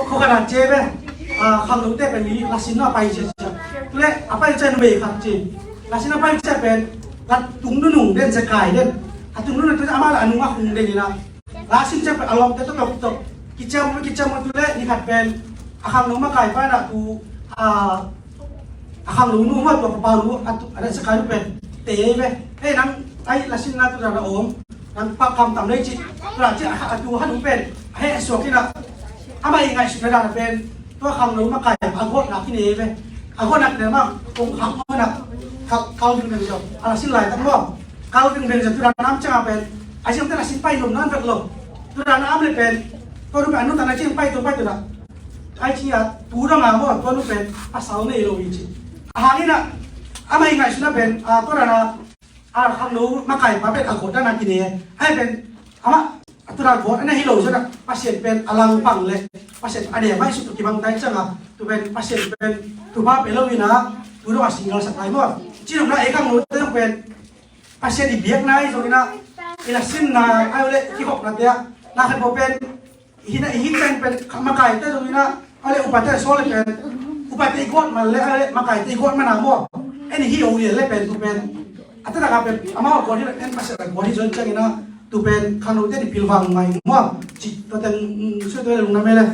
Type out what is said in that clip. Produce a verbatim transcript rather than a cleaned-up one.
Khua khat ah ci ve, ah, khangnote pen mi lasin a pai cia cia. Tu leh a pai cia numei khat ci. Lasin a pai cia pen la tung nunung den, cia kai den. A tung nunung tu ama la a nung a hung den ina. Lasin cia pen a lawmte tawh toktok. Kiciam, kiciam tu leh ni khat pen a khangno makai pa na tu, ah, a khangno nu mah tua papa nu a tu, a den cia kai nu pen te ve. Hei nang, ai lasin na tu na om. Nang pa kam tam lei ci, tua ci a, a tu han pen, a heh suak ina, ama i ngaihsutna dan pen, tua khangno makai, a gawtna kine ve, a gawtna kine mah, kong khang mana, kal, kal ding ding zo, a lasin laitak maw, kal ding ding zo, tu dan nam ciang a pen, a ciang ten lasin pai nom nan vek lo, tu dan nam le pen, tua nu pen, a nu tan a ciang pai tu, pai tu na, ai ci a, tu dang a maw, tua nu pen, a sau nei lo i ci. A hang ina, ama i ngaihsutna pen, a, tua dan a, a khangno makai pa pen a gawt dan a kine. Ai pen, ama, a tu dan gawt, ana hi lo zona, Pasian pen a langpang le, Pasian a ne mai sut tu kibang tai ciang a, tu pen Pasian pen, tu pa pe lo ina, tu dong a single sak lai maw. Ci dong na e khangnote dong pen, Pasian i biak nai zong ina, i lasin na, ai le, kikhopna te a, na khat bo pen, Hina, hi pen pen, makaite zong hina, a le upate a sawl le pen, upate i guat man le, a le makaite i guat man a maw. En hi o lian le pen, tu pen. A te taka pen, amau a guat hi le, en Pasian a guat hi zon ciang hina, tu pen, khangnote ni pilvang mai maw. Ci, tua teng, mm, sui tua le lungna me le.